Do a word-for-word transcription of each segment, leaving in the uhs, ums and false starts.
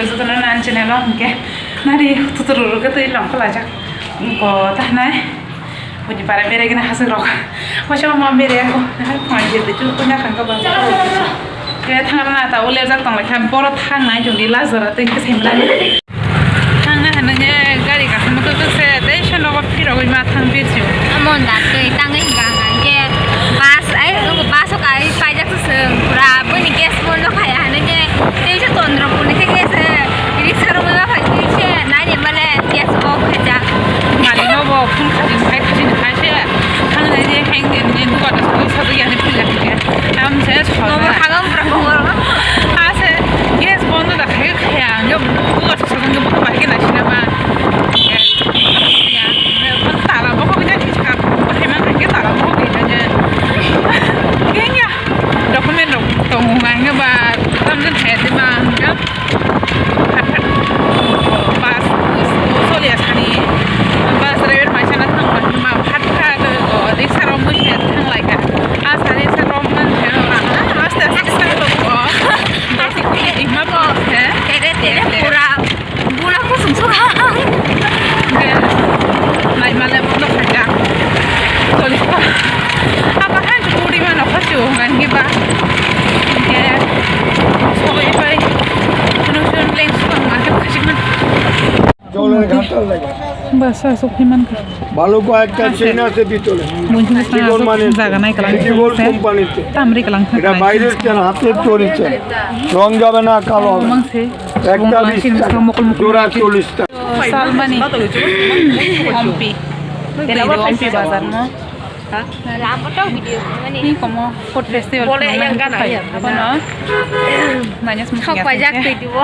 Jotono nan channel o hwnkhe nari tuturuk khe twi longkha laijak. Ko tahnai. Buji para berai gana hasuk rok. Waisa ma berai ako. Phone je tu tu na khang ka ba. Ke thang na ta ule jak tong lai kha boro thang nai jodi la jora twi khe sem na. Thang na hanu je gari ka sam tu tu se tei se nogo phirogwi ma thang bir ju. Amon da twi tangwi hwnkha hwnkha hwnkhe bus ai bus o kai paijak. Chwng pura buini gas bondo khaya hinwi je tei se Chandrapur ni khe gas, eh, riksa romwi ma phai tei se nai ni male gas off khaijak. Malik no bo phone khajin khai khajin khai se thang nai je heng je ni dukan da soi sa ya ni phila ni am se so. Nobo thaga pura bongor. A se gas bondo da khai khaya ang yo dukan sa sa ngi bo bai ke na sina ma. Ya. Tala bo ko ni ka hai ma ke tala bo ko ni je. Kenya. Document rok tongo hwnka hwnkhe ba tamjani thaya tei ma hwnka phat phat bus choliya sani bus driver mai sana thangma hwnma phat phat riksa rok mui se thanglai kha. A sari sa rok man se rang na aste aste sa rok ko. Aste aste ima bo se. Tere tere pura. Bula kusum suka. Nai male bondo khaja. Solis pa. Apa hai tu puri mana phasu ngan hiba. Ke. Soi pai. Kuno sun leng suka ma ke phasu man. জলের ঘাটটা লাগে। Bus asuk himan ka. ভালো কয়েকটা ট্রেন আছে ভিতরে। Bunjung sa asuk jaga nai kalang. Digol কোম্পানিতে। Tamri kalang. এটা বাইরের ট্রেন, হাতের তৈরি ট্রেন। রং যাবে না, কালো হবে না। Mang se. একটা বিশ টাকা, জোড়া চল্লিশ টাকা। Salmani. Ompi. Tei ompi bazar no. Ni komo food festival. Bole yang gana ya. Kono. Nanya semua. Sok pajak tei dibo.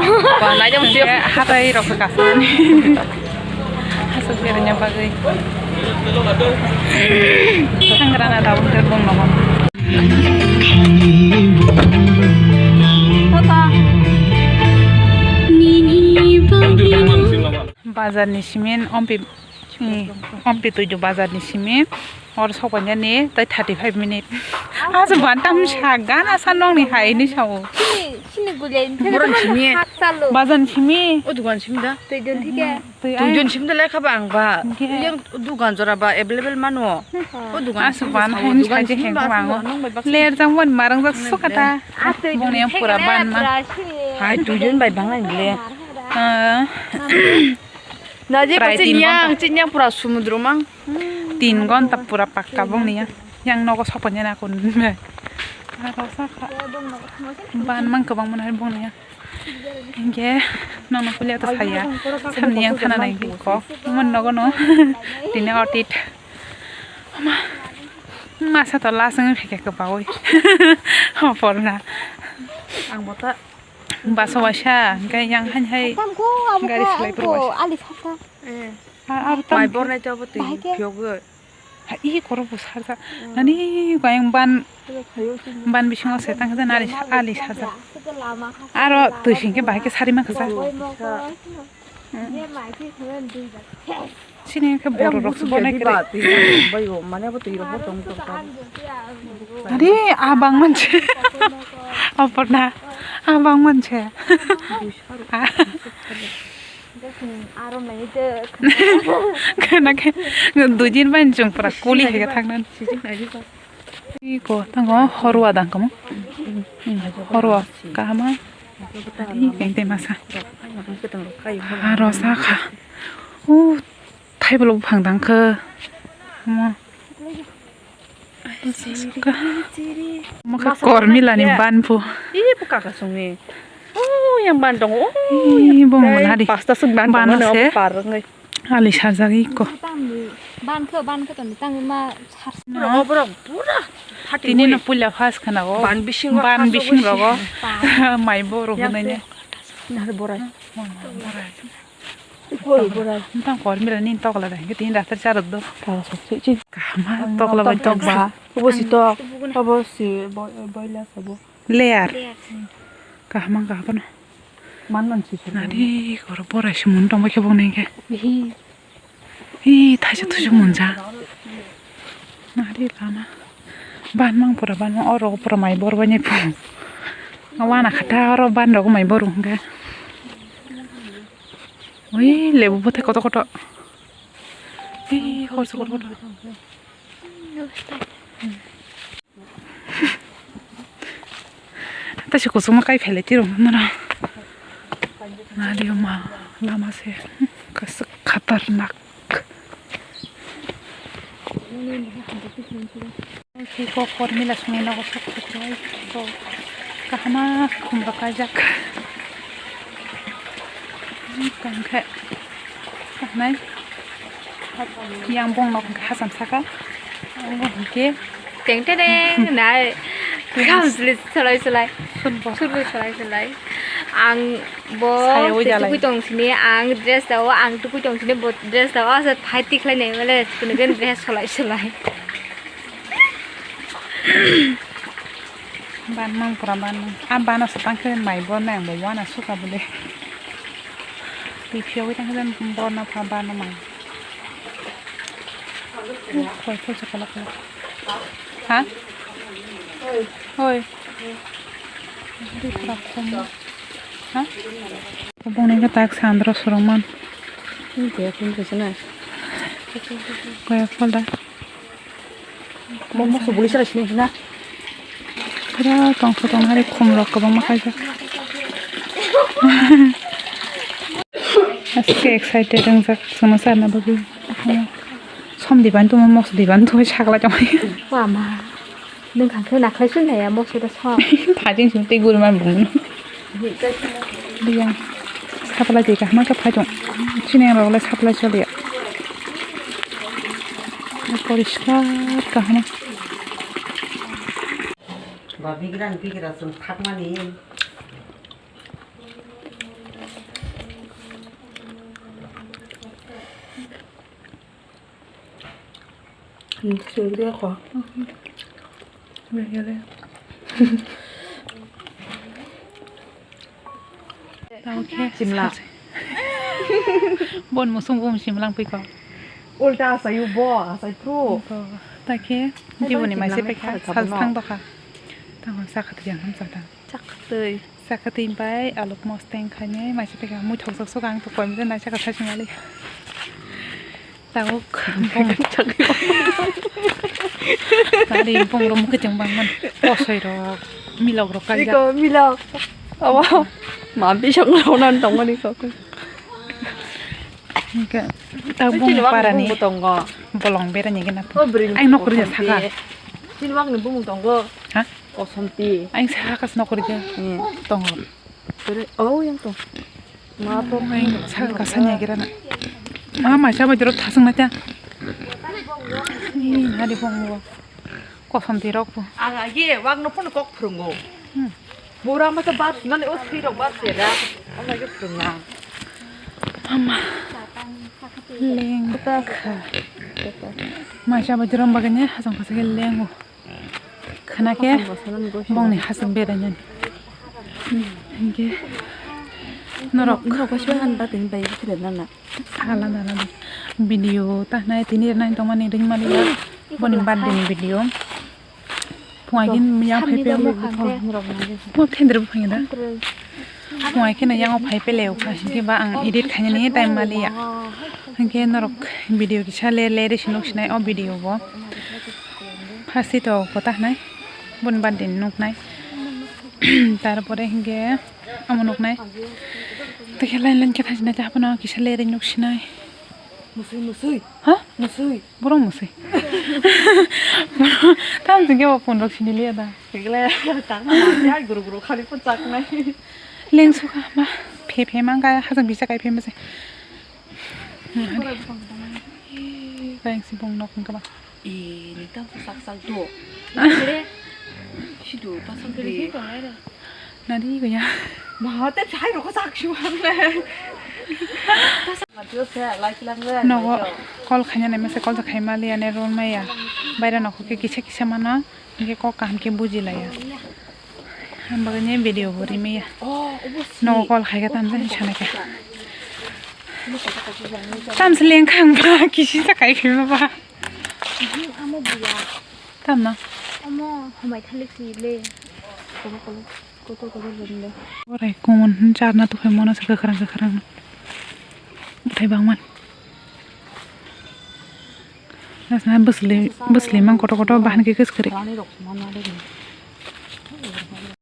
Nanya mesti. Hatai rok kasan. Hasuk berenya bagwi. Hangrana daun terbong nogo. Bazar ni simin ompi, ompi tuidu bazar ni simin or sokpanya ni tai thirty five minute. Asu bantam sa gana sa nong ni hai ni sao. Sini, sini gulai. Borok sini. Bazar ni simi. O dukan simi da. Tuidu thike. Twi ai. Duijon sim de lekha ba ang ba. Hwnkhe. Yang dukan jora ba available mano. Hmm. O dukan sim ba hai dukan sim ba ang. Ler jang ban marang jak sukata. Bongni yang pura ban ma. Hai duijon bai bang lai le. Na je ko tin yang, tin yang pura sumudro mang. Tin gonta pura pakka bongni yang. Yang nogo sokon jana kun. Aro saka. Ban mang kwbang mano hai bongni yang. Hingke nono pulia to saya. Samni yang thana nai kok. Mon nogo no. Tini otit. Oma. Masa to last wng khe kwbaui. Oporna. Ang bota. Baso waisa, hingke yang hai hai. Gari salai puro waisa. Ali saka. Eh. Mai bornai to abo twi phiyogwi. Ha, i koro bo sarjak. Nani kayang ban, ban bisingo se tang khe nari ali sarjak. Aro twi singkhe bahai khe sari mankha sa. Sini khe borok rok se bonai khe. Nari abang manse. Oporna abang manse. Khana khe dui din bai chwng pura kuli hai khe thangnan. Iko tango horwa dang kamo. Horwa kahama. Ani keng te masa. Aro sakha. U thaibolok buphang dang khe. Mo. Mokhe kormilani ban pho. Ih, bo kaka songni. Oh, yang ban dong. Oh, ih, bong nari. Pasta suk ban dong. Ban se. Par ngai. Ali sarjak iko. Ban khe, ban khe tong tang ma sar. Borok, borok, pura. Tini no puila first khana go. Ban bising rogo. Mai bo rogo nai ne. Nari borai. Borai, borai. Ntang kor mila ni tokla da, hingke tin rasta charok do. Kahama tokla bai tokba. Obo si tok, obo si boila sabo. Layer. Kahama kahama no. Man man si. Nari kor borai si mun tong bai khe bong nai khe. Hi thaisa thuisa munja. Nari lama. Ban mang pura ban mang oro pura mai bor bai nai phu. Wana khata oro ban rok mai bor hingke. Ui, lebu bwthai kotor kotor. Ui, hor se kotor kotor. Tei se kuchukma kai phailai tiro nara. Nari ma lama se kasuk khatarnak. Khe kok por mila songwi nogo sok sok rwui kok kahama khum rok kaijak. Tang khe kahnai yang bong nok hacham saka. Ang bo hwnkhe teng tereng nai. Kam sli solai solai. Football. Football solai solai. Ang bo Sayawi jalai. Tukui tong sini, ang dress dao, ang tukui tong sini, bo dress dao, asa phai tikhlai nai male, kunu gen dress solai solai. Ban mang pura ban mang. A bana sa tang khe mai bo nang bo wana suka bole. Pi phiyo wi tang khe bo na pha bana mang. Khoi khoi sa kala kala. Ha? Hoi. Ri pura khum. Ha? Bongni khe tak sandro sorongman. Ini dia pun ke sana. Kaya phola. Momo subuli sara sini sina. Pura tongso tong hari khum rok kwbangma kaijak. Aske excited wngjak chwngno charna bagwi. Som diban tongma mos diban tongwi saklai tongwi. Wama. Nwng kha khe nakhwlai sui naiya moso da som. Thajing sung tei guriman bung. Biya. Saplai twi kahma khe phai tong. Chini rok le saplai choliya. Poriskar kahma. Ba bigra ni bigra sung thakmani. Hmm, singkria kho. Begele. Tao khe. Simla. Bon musung bum simlang pui ko. Ulta asai u bo, asai pru. Ko. Ta khe. Jiboni mai se pekha sal thang dokha. Tamo sakha tiyang ham sa ta. Chakhatwi. Chakhatwi bai aluk mosteng khainai maisa pekha mui thokjak sok ang to koimjak naisaka sasimali. Tabuk bong. Tari bong rok mukhe tong bangman. Kosoi rok milok rok kaijak. Iko milok. Abo ma bisong rok nan tongmani kok. Hingke tabuk bong parani. Tongo. Bolong berani gena. Ai nok rija saka. Silwak ni bumung tongo. Ha? Kosomti. Ang sa kas nok rija. Hmm. Tongo. Tere, oh, yang tong. Ma to. Ang sa kas nya gira na. Ma ma sa ba jero thasang na ta. Ni na di bong bo. Kosomti rok bo. Ang agi wak no pun kok phrungo. Hmm. Bura ma sa bat nan o sui rok bat sera. Ang agi phrunga. Mama. Leng ta kha. Ma sa ba jero bagane hasang kasa ke leng o. Khana khe bongni hasing berainani. Hinkhe norok. Norok kosoi han ba tini bai khede nana. Alada alada. Video ta nai tini nai tongmani ringmani ya. Boni birthday ni video. Phungai gin yang phai pe. Mo khendra buphang da. Phungai kheno yang phai pe leo kha. Hinkhe ba ang edit khainani time maliya. Hinkhe norok video kisa le le resi nuk sinai o video bo. First to kota hinai, boni birthday ni nuknai. Tarpore hinkhe amo nuknai. Tei khe line line khe thajinai tei haphano kisa lereng nuk sinai. Musui, musui. Ha? Musui. Borok musui. Tam jingke bo phone rok sini liya da. Egle tang ma ya guru guru khali pun chak nai. Leng sukha ma phe phe mang ka hajang bisa kai phe ma se. Kaisa bong nok hwnka ba. E, ni tang sa sak sak do. Kere, sido ta sak de. Nadi gaya. Ma, te sai ro ko sak shu hang le. Ta sak ma dio se, lai kilang le. Nogo call khaina nai mese call khaima liya ne rol maya. Baira nokho ke kisa kisa mano, hingke kok kaham ke buji laya. Ang bagwi video bo rimaya. Oh, obo si. Nogo call khai khe tamjani sana khe. Tamsi lengkhang ba, kisi sa kai khe ba. Mhm, amo buya. Tamno? Amo homai thalik si le. Kolo kolo, kotor kotor rim le. Orai kumun hin charna tukhai mono se kwkhrang kwkhrang. Hai bangman. Nasna bwsli, bwsli mang kotor kotor bahan khe kwskwrwi.